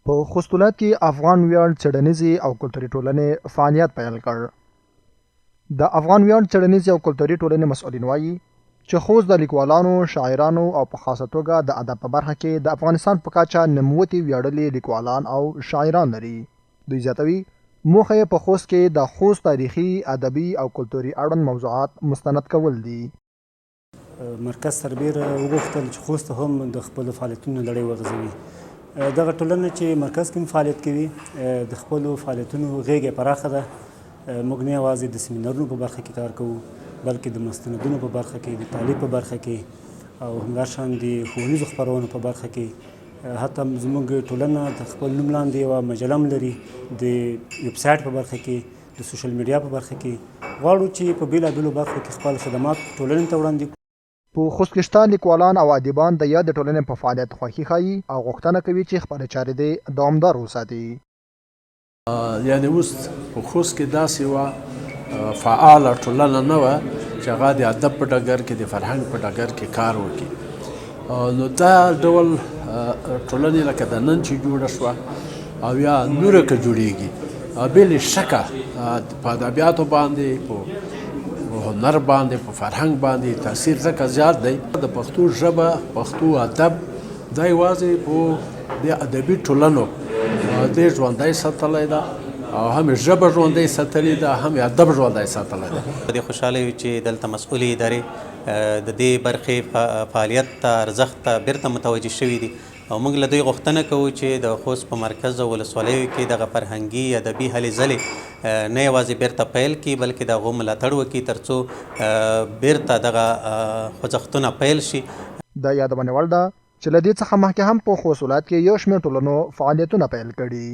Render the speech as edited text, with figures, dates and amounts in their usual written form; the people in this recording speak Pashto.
په خوست ولایت کې افغان ویاړ څېړنیزې او کلتوري ټولنې فعالیت پیل کړ. د افغان ویاړ څېړنیزې او کلتوري ټولنې مسؤلین وايي چې خوست د لیکوالانو، شاعرانو او په خاصه توګه د ادب په برخه کې د افغانستان په کچه نوموتي ویاړلي لیکوالان او شاعران لري. دوی زیاتوي، موخه یې په خوست کې د خوست تاریخي، ادبي او کلتوري اړوند موضوعات مستند کول دي. مرکز سربېره وغوښتل چې خوست هم د خپلو فعالیتونو لړۍ وغځوي. دغه ټولنه چې مرکز کې هم فعالیت کوي، د خپلو فعالیتونو غېږه پراخه ده. موږ نه یوازې د سیمینارونو په برخه کې کار کوو، بلکې د مستندونو په برخه کې، د تعلیب په برخه کې او همداشان د ښوونیزو خپرونو په برخه کې. حتی زموږ ټولنه د خپل نوم لاندې یوه مجله هم لري. د ویب سایټ په برخه کې، د سوشل میډیا په برخه کې غواړو چې په بېلابېلو برخو کې خپل خدمات ټولنې ته وړاندې کړو. په خوست کې شته لیکوالان او ادیبان د یادې ټولنې په فعالیت خوښي ښيي او غوښتنه کوي چې خپلې چارې دې دوامدار وساتي. یعنې اوس په خوست کې داسې یوه فعاله ټولنه نه وه چې هغه د ادب په ډګر کې، د فرهنګ په ډګر کې کار وکړي. نو دا ډول ټولنې لکه د نن چې جوړه شوه او یا نوره که جوړیږي، بې له شکه په ادبیاتو باندې، په هنر باندې، په فرهنګ باندې تاثیر ځکه زیات دی. د پښتو ژبه، پښتو ادب دا یوازې په د ادبي ټولنو دې ژوندی ساتلی ده او هم ژبه ژوندۍ ساتلې ده، هم ادب ژوندی ساتلی ده. په دې خوشحاله یو چې دلته مسؤلې ادارې د دې برخې فعالیت ته، ارزښت ته بیرته متوجه شوي دي او موږ له دوی غوښتنه کوو چې د خوست په مرکز او ولسوالیو کې دغه فرهنګي ادبي هلې ځلې نه یوازې بیرته پیل کړي، بلکې د هغو ملاتړ وکړي ترڅو بیرته دغه خوځښتونه پیل شي. د یادونې وړ ده چې له دې څخه مخکې هم په خوست ولایت کې یو شمېر ټولنو فعالیتونه پیل کړي.